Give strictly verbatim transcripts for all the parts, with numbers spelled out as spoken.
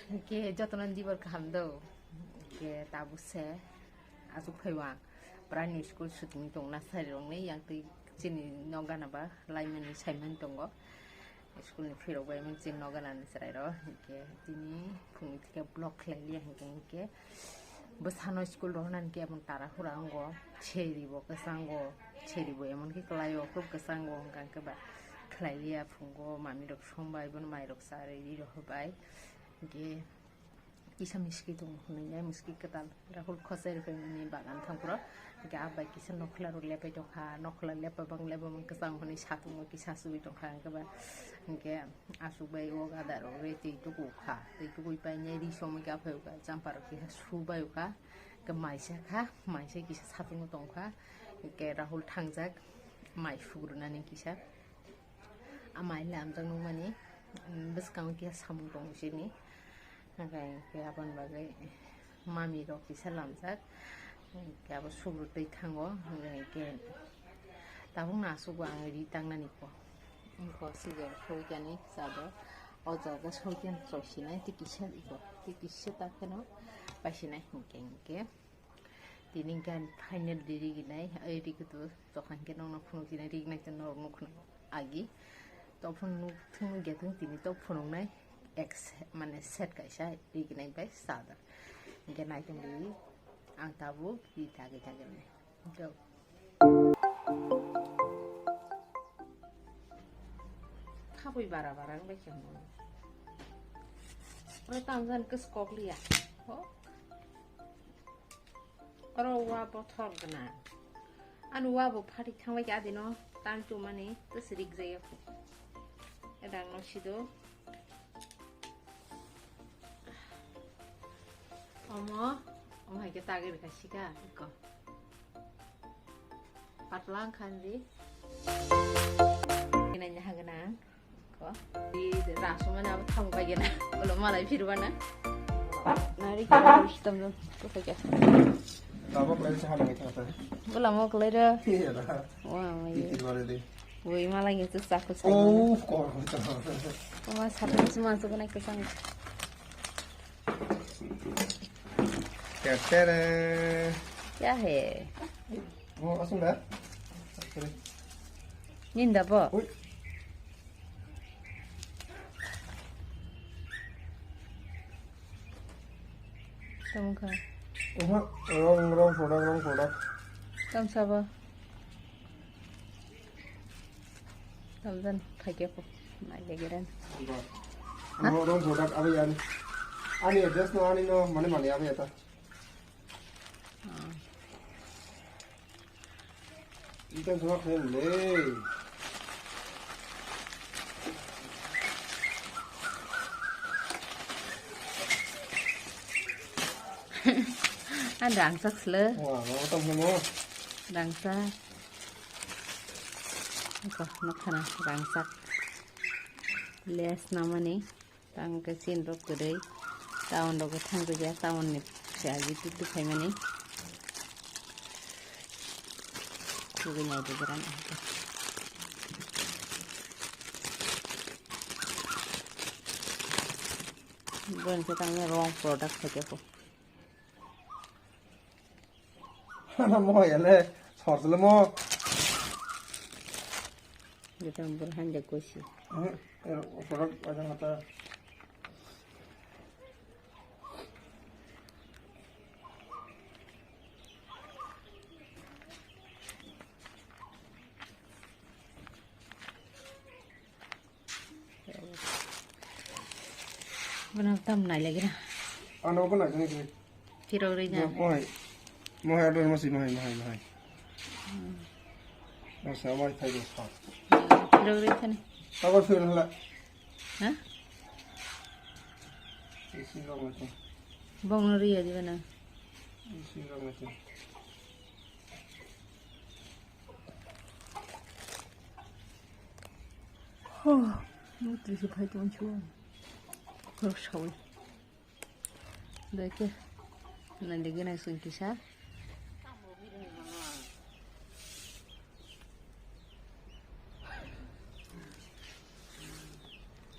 Hingke jotono dibor kaham do. Hingke tabuk se asuk phaiwang. Primary school shooting tong nasari rokni yang twi chini nok gana ba laimani saimani tongo. School ni phirok bai mung chini nok gana ni chwrai rok. Hingke tini phungni thike vlog khlai liya hingke hingke bwsano school rohornani khe aboni tara hura wngo, seri bo kwchango, seri bo emon khe kwlaio, khub kwchango, hwnka hwnkhe ba khlai liya phungo, mami rok song bai, bono mai rok cha rwi rw bai, hwnkhe kisa miski tongo hwnwi, ai miski kwtal Rahul khosai rw phaimani bagan thang phuru, hwnkhe ah bai kisa nokhla rok lepai tongkha, nokhla lepa bang lepa bang kwchang hwnwi satungo kisa suwi tongkha, hwnkhe ba, hwnkhe asuk bai o gada rok rwi twi tuku kha, twi tukui painai ri somwi khe aphai o kha, champa rok kisa su bai o kha. Khe maisa kha, maisa kisa satungo tongkha. Khe Rahul thangjak, mai sugrunani kisa. A mai lamjak nukmani, mm, bwskango kisa samung tongo chini. Hwnkhe khe aboni bagwi mami rok kisa lamjak. Khe abo sugru twi thango. Hwnkhe khe tabukno aswk bo ang ri tangnani kho. Wngkha sijak soichani chado. O jaga soichani choisinai tei kisa iko. Tei kisa ta kheno paisinai hwnkhe hwnkhe. Tini hwnkhe final di riginai, ai rikutu tokhan khe nokno phunukjinai riginai tei norok nukhnai agi. Tokphuru nuk thung nuk ya thung tini tok phunuknai ek se-, mane set kaisa riginai bai chadar. Hwnkhe naitong di ang tabuk ri tagwi tagwi nai. Go. Khabui bara bara wngbai khe hwnwi. Oro tamo jani kwchwkok liya. Ho? Oro wa bothor gwnang. Ani wa bo phatik thangbai khe adino tang tumani twswk rikjak ya. Edang no sido. Omo, omo hai khe tagwi rwkha sika, iko. Patla wngkha di. Nai nai ha gwnang, iko. Di rasumani abo thang bai gana. Ulo malai phirwana. Nari khe rus tam tam, tu khe. Tabok lai sa ha nang kha ta. Bula mok lai ra. Iya da. Wa, wa, iya. Titi bare de. Ui, malah gitu, aku sayang. Oh, kok gitu. Uma satu semua suka naik ke sana. Tetere. Ya he. Oh, asal dah. Ninda bo. Ui. Tamo kha. Oha, wrong, wrong product, wrong product. Tam sabo. Tamdan phaikya ko. Mai legeran. Wrong, wrong product, abi ani. Ani address no, ani no, mane mane abi eta. Ah. Ikan sama kalian le. An rangsak sele. Wah, mau tahu semua. Rangsak. Ko, nokthana rangsak. Les namani. Tang ke sin rok kwrwi. Town rok thang rwya, town ni se agi tu tu khaimani. Tugui nai de gran. Bon se tang wrong product thake ko. Ano mo ya le, sor le mo. Jotong burhan de kosi. Eh, eh, sorok aja mata. Bono tam nai lagi na. Ano ko nai kani kani. Phirok rwi na. Mohai. Mohai ador masi mohai mohai mohai. Hmm. Masa mohai thai dos pa. Phirok rwi kani. Tabor phirok hala. Ha? Isi rok masi. Bong no rwi ya di bana. Isi rok masi. Oh, nutri se phai tong chu. Khorok sawi. Dai ke. Nai lagi nai sung kisa.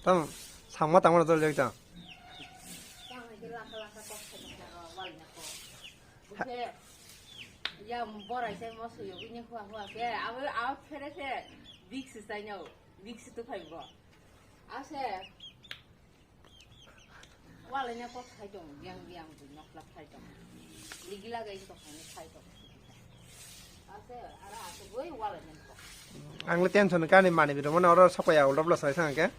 Tam, sangma tangma dol jak jang. Khe, ya borai se moso yogwi ni hua hua khe, abo, abo phere khe big se chai nw, big se tuphai bo. Ase, walai ni kok khai tong, yang yang tu nok lak khai tong. Ligi lagai to khai khai tong. Ase, ara ase goi walai ni kok. Ang le tension kani mani biro mane oro sokya ulra bla sai sang ke.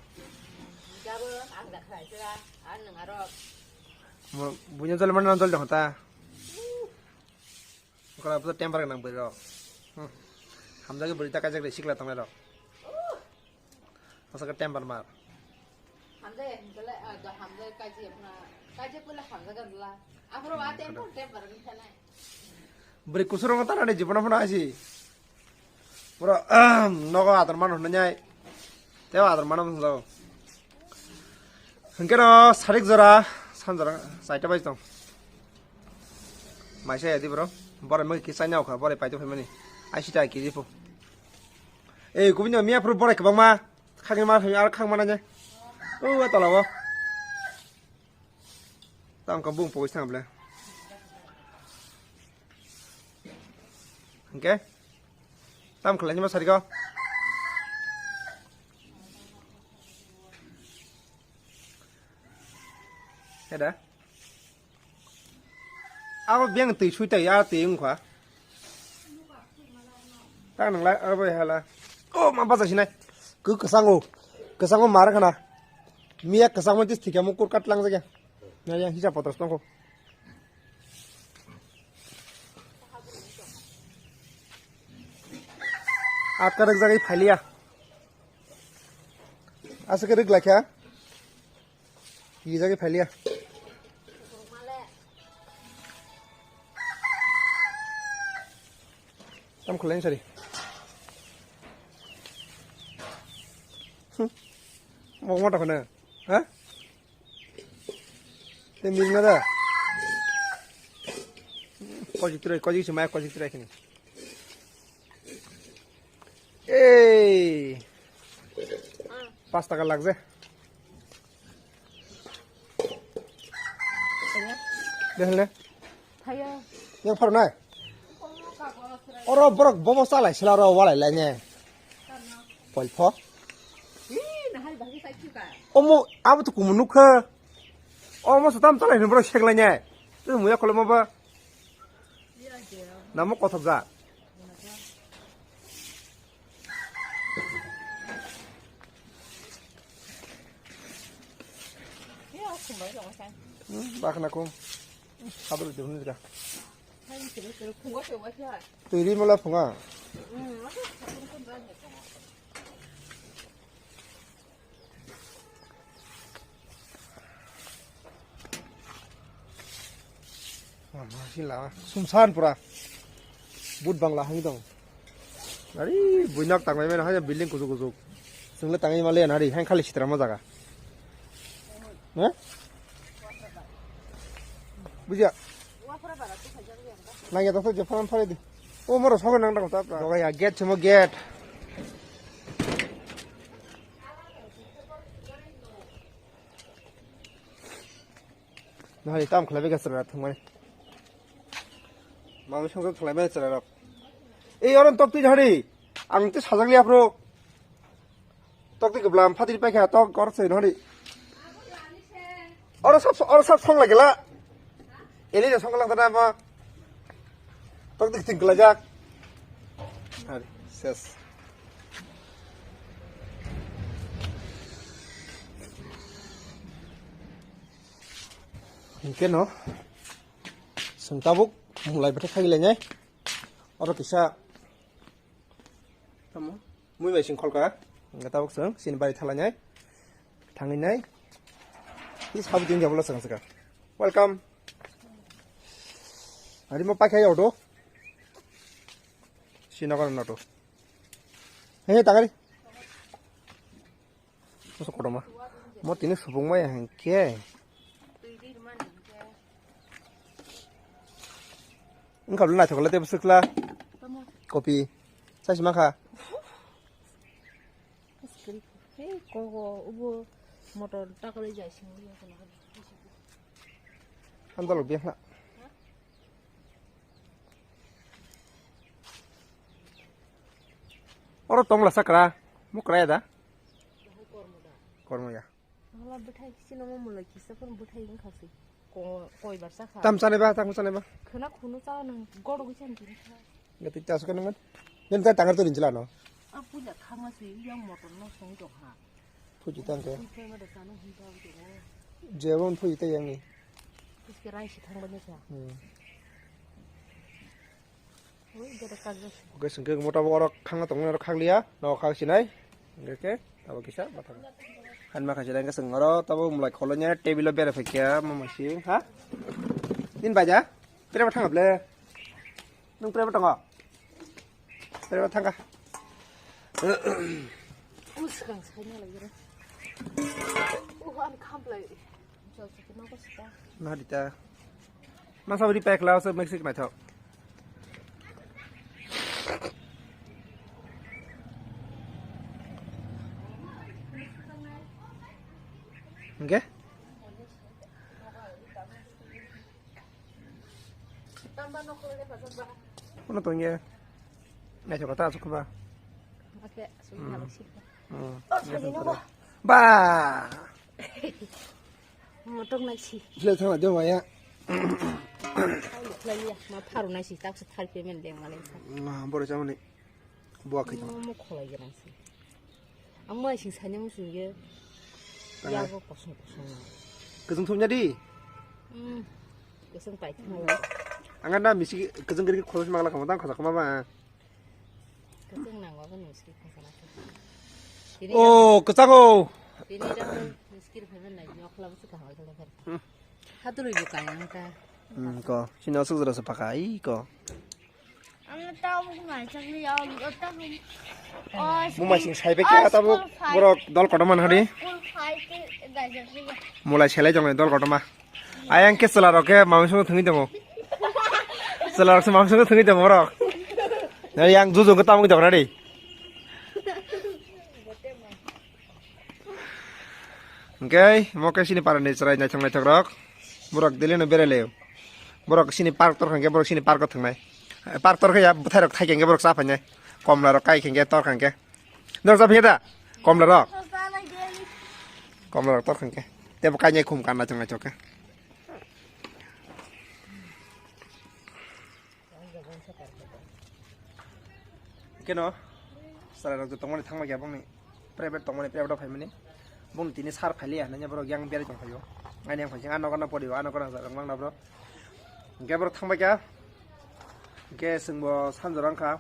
Jabo ang da khai sira, ang nang aro. Mo, bunya jol mana jol dong ta. Kora puto temper nang bwrwi rok. Hmm. Hamjagwi bwrwi ta kaijak de sikla tongnai rok. Asaka temper mar. Hamjai, hamjai, ah, do hamjai kaji apna, kaji pula hamjai gandla. Aphro wa temper, temper ni thanai. Bwrwi kusuro ngo tanani jibono phano asi. Bro, nogo adar mano hwnwi nyai. Teo adar mano hwnwi jago. Hwnkhe no sarik jora, san jora, saita bai tong. Maisa ya di bro. Borai magi kisa nyao kha, borai paito phaimani. Aisita kiri po. Ei, kubini miya phuru borai kwbangma. Khangni ma phai, ar khang mana nyai. O, wa tola wo. Tam ka bung pogis thang ble. Hwnkhe? Tam khlai ni ma sariko. Heda? Abo beng twi sui tai, a twi wngkha. Ta nang lai, abo hala. O, ma baja sinai. Ku kwsango. Kwsango mar khana. Miya kwsangma tis thikya mo kur kat lang jagya. Na ya hisa potros tongko. Atka rwk jagwi phailiya. Aswk rwk laikha. Kijagwi phailiya. Tam khwlaini sari. Hmm. Mok mota khwna. Ha? Te mil na da. Kojik turai, kojik si maya kojik turai khini. Ei. Pas taka lagje. Dehle. Thaya. Yang pharo nai. Oro borok bobo chalai sila oro walai lai ne. Polpho. Ih, nahal bagi sai chuka. Omo abo to kumun nukha. Omo satam chalai ni borok seklai ne. Tu muya kholo ma ba. Namo kothok ja. Hmm, bakna kum. Habul de hunus ga. Twi ri mala phunga. Sumsan pura. But bangla hang dong. Ari buinak tangmai mano hai building kujuk kujuk. Sungla tangwi maliya nari hai khali sitra mo jaga. Ne? Buja. Nangya to je phone phare di. O moro sogo nang dong ta. Doga ya gate chemo gate. Nahari tam khlaibai ga chwrai thwngmani. Mami songsa thwlaibai chwrai rok. Ei oron tok twi nahari. Ang twi sajak liya phro. Tok twi keblam phatri paikha tok kor se nahari. Oro sab oro sab song lagela. Eli de song lang tana ma. Tok dik ting kelajak. Hari, ses. Hingke no. Seng tabuk mulai bete khai lengai. Oro kisa. Tamo. Mui bai sing kholka. Hingke tabuk seng sini bai thalai nai. Thangwi nai. Hi sabu din jabolo seng seka. Welcome. Ari mo pakai auto. Sinagar nato. He, tagari. Masa kotorma. Mo tini supung maya hingke. Engkau naithok le tebswkla. Kopi. Sai sima kha. Hei, kogo, ubo motor takole jai sini. Handalok biya khna. Oro tongla sakra, mukra ya da? Kormo ya. Hala bwthai kisi no mo mulai kisa pun bwthai wngkha se. Ko-, koi bar sakha. Tam chane ba, tam chane ba. Khwna khunu cha nang goro gwi chan tini kha. Gati ta suka nang. Nen ta tangar to rinjila no. A puja thangma se yang motor no song to ha. Puji tang ke. Puji ma da sano hin ta ke. Jebon puji ta yang ni. Kis ke rai si thang ba ni kha. Hmm. Ui, gada kajak. Oke, sengke mota bo orok khangna tongmani orok khakliya, no khak sinai. Oke, tabo kisa bathang. Han ma khasinai ke sengoro tabo mulai kholonya table o bere phekya mama sing, ha? Din baja? Tere bathang ble. Nung tere bathang. Tere bathang ka. Us kang sai na lagi re. Uh, an khamplai. Nadita. Masa beri pack lao se Mexico na thok. Oke? Kono tongye? Naithok ta asuk ba. Oke, hmm. Hmm. Ba. Motok nai si. Sile thang de maya. Khlai ya, ma pharu nai si, tak se thal payment leng ma leng sa. Ma boro chamani. Bo khai. Mo, mo kholai gerang si. Ang mai sing sanya mo sing ye. Tang ya ai. Bo kosong kosong. Kesung thumnya di. Hmm. Kesung pai thang. Ang na misi kesung geri kholai mangla kama tang khosa kama ba. Kwchwng nango, abono miskri khasa na khe. Tini oh, kwchang o. Tini rang miskri phaiman nai, nyokla bwswk kaham khe lekha. Hmm. Hadurwi bo kaya wngkha. Hmm, ko. Sini aswk jora se paka, ai ko. Ano tau nai chakli ya, o tau. Muma sing sai beke tabuk borok dol kotorma nahari. School five te dai chakli ya. Mulai selai jong dol kotorma. Ayang ke chwla rok ke mami songno thwngwi tongo. Chwla rok se mami songno thwngwi tongo borok. Nari yang juju ke tamwi tongo nari. Oke, mo ke sini parani chwrai naithok naithok rok. Borok daily no berai laio. Borok sini park tor kha hwnkhe borok sini park o thwngnai. Park tor khe ya bwthai rok thai khe hwnkhe borok cha phainai. Komla rok kai khe hwnkhe tor kha hwnkhe. Norok cha phai da? Komla rok. Komla rok tor kha hwnkhe. Tebo kainai khum kan naithok naithok khe. Keno, chwrai rok tongmani thangma khe bongni private tongmani private o phaimani. Bongni tini sir phailiya hinwi borok yang berai tong phaio. Ani yang phaising ano gana porio, ano gana rok mang na bro. Hwnkhe borok thangbai kha. Hwnkhe chwngbo sanjora wngkha.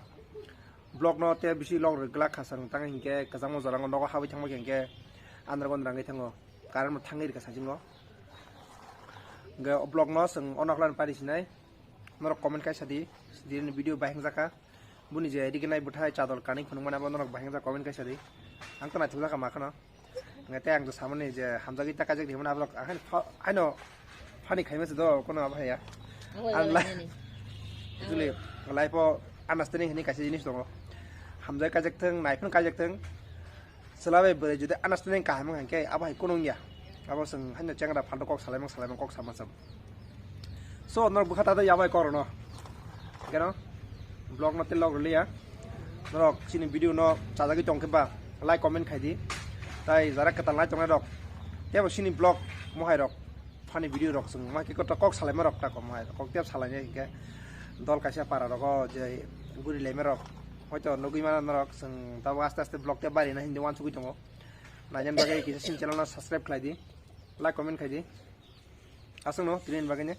Vlog no tei bisi log rwglak kha chwng tang hinkhe kwchangma jora nogo habwi thangma khe hinkhe andro gondro wngwi thango. Current bo thangwi rwkha saichungo. Hinkhe o vlog no chwng ono khlai pari sinai. Norok comment kaisa di. Dini video bahing jaka. Buni je edike nai bwthai chadol kanwi phunukmani abo norok bahing jaka comment kaisa di. Ang to naithok jaka ma kheno. Nge tei ang to samani je hamjagwi ta kaijak di hwnmani aborok ahaino pha-, aino phani khaima se do kono abo haya. Ang lai-, actually life o understanding hwnwi kaisa jinis tongo. Hamjagwi kaijak thung, naiphano kaijak thung. Chwla bai bwrwi jodi understanding kaham wngkha khe abo hai kono wngya. Abo chwng haino chengra phalto kok salaimang salaimang kok sama cham. So, norok bwkha ta tei yabai kok rwno. Keno vlog no tei log rwliya. Norok chini video no chajagwi tong khe ba like comment khai di. Tai jara kwtal nai tongnai rok tebo chini vlog mohai rok funny video rok chwng ma khe koto kok salaima rok ta kom hai kok tep salainai hinkhe dol kaisa para rogo je guri laima rok hoito nugui mano norok chwng tabuk aste aste vlog tep bari na hindi wansugui tongo. Nainani bagwi kisa chini channel no subscribe khlai di, like comment khai di. Aswkno tini bagwi ni.